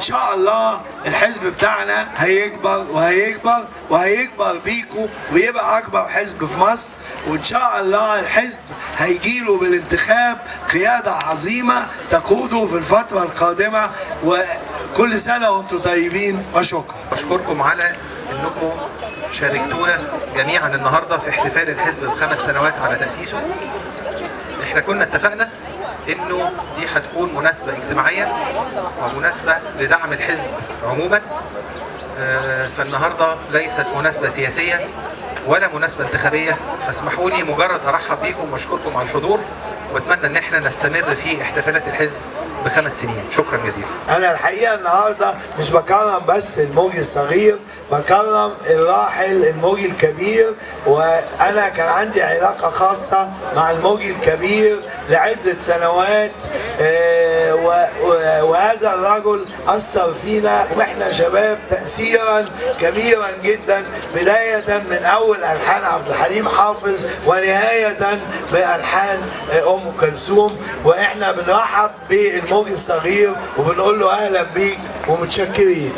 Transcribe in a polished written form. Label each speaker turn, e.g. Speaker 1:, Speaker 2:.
Speaker 1: وان شاء الله الحزب بتاعنا هيكبر وهيكبر وهيكبر بيكو ويبقى اكبر حزب في مصر. وان شاء الله الحزب هيجيله بالانتخاب قيادة عظيمة تقوده في الفترة القادمة. وكل سنة وانتم طيبين وشكرا.
Speaker 2: بشكركم على انكم شاركتونا جميعا النهارده في احتفال الحزب ب5 سنوات على تأسيسه. احنا كنا اتفقنا انه دي هتكون مناسبة اجتماعية ومناسبة لدعم الحزب عموما، فالنهارده ليست مناسبة سياسية ولا مناسبة انتخابية، فاسمحوا لي مجرد ارحب بيكم واشكركم على الحضور، واتمنى ان احنا نستمر في احتفالات الحزب ب5 سنين. شكرا جزيلا.
Speaker 1: انا الحقيقة النهارده مش بكرم بس الموجي الصغير، بكرم الراحل الموجي الكبير. وانا كان عندي علاقة خاصة مع الموجي الكبير لعدة سنوات، وهذا الرجل اثر فينا واحنا شباب تاثيرا كبيرا جدا، بداية من اول الحان عبد الحليم حافظ ونهاية بالحان ام كلثوم. واحنا بنرحب بالموجي الصغير وبنقول له اهلا بيك ومتشكرين.